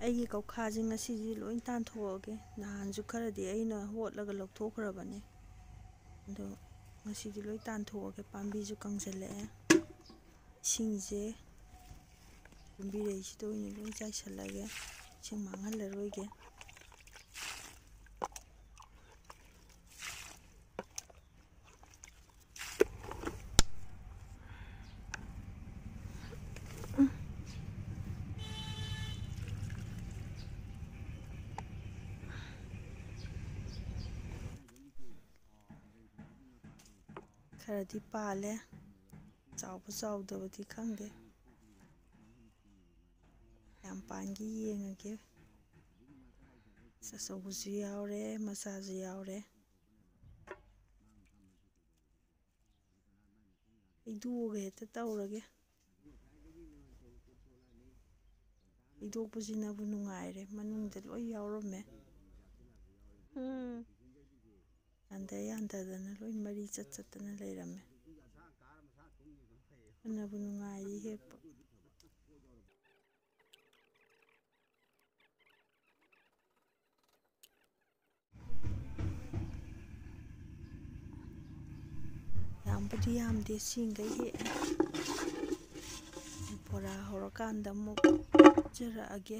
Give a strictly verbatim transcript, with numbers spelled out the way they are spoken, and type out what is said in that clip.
ꯑꯩꯒꯤ ꯀꯧꯈꯥꯁꯦ ꯉꯁꯤꯗꯤ ꯂꯣꯏ ꯇꯥꯟꯊꯣꯛꯑꯒꯦ꯫ ꯅꯍꯥꯟꯁꯨ ꯈꯔꯗꯤ ꯑꯩꯅ ꯍꯣꯠꯂꯒ ꯂꯧꯊꯣꯛꯈ꯭ꯔꯕꯅꯦ, ꯑꯗꯣ ꯉꯁꯤꯗꯤ ꯂꯣꯏ ꯇꯥꯟꯊꯣꯛꯑꯒꯦ꯫ ꯄꯥꯝꯕꯤꯁꯨ ꯀꯪꯁꯤꯜꯂꯛꯑꯦ, ꯏꯁꯤꯡꯁꯦ ꯀꯨꯝꯕꯤꯔꯩꯁꯤꯗ ꯑꯣꯏꯅ ꯂꯣꯏ ꯆꯥꯏꯁꯤꯜꯂꯒꯦ, ꯏꯁꯤꯡ ꯃꯥꯡꯍꯜꯂꯔꯣꯏꯒꯦ꯫ ꯈꯔꯗꯤ ꯄꯥꯜꯂꯦ, ꯆꯥꯎꯕ ꯆꯥꯎꯗꯕꯗꯤ ꯈꯪꯗꯦ꯫ ꯌꯥꯝ ꯄꯥꯟꯒꯤ ꯌꯦꯡꯉꯒꯦ꯫ ꯑꯆꯧꯕꯁꯨ ꯌꯥꯎꯔꯦ, ꯃꯆꯥꯁꯨ ꯌꯥꯎꯔꯦ꯫ ꯍꯩꯗꯣꯛꯑꯒ ꯍꯦꯛꯇ ꯇꯧꯔꯒꯦ꯫ ꯍꯩꯗꯣꯛꯄꯁꯤꯅꯕꯨ ꯅꯨꯡꯉꯥꯏꯔꯦ, ꯃꯅꯨꯡꯗ ꯂꯣꯏ ꯌꯥꯎꯔꯝꯃꯦ꯫ ꯎꯝ꯫ ꯌꯥꯟꯗ ꯌꯥꯟꯗꯗꯅ ꯂꯣꯏ ꯃꯔꯤ ꯆꯠ ꯆꯠꯇꯅ ꯂꯩꯔꯝꯃꯦ꯫ ꯐꯅꯕꯨ ꯅꯨꯡꯉꯥꯏꯔꯤ ꯍꯦꯛꯄ꯫ ꯌꯥꯝꯕꯨꯗꯤ ꯌꯥꯝꯗꯦ, ꯁꯤꯡꯈꯩ ꯍꯦꯛꯑꯦ꯫ ꯕꯣꯔꯥ ꯍꯧꯔꯀꯥꯟꯗ ꯑꯃꯨꯛ ꯎꯠꯆꯔꯛꯑꯒꯦ꯫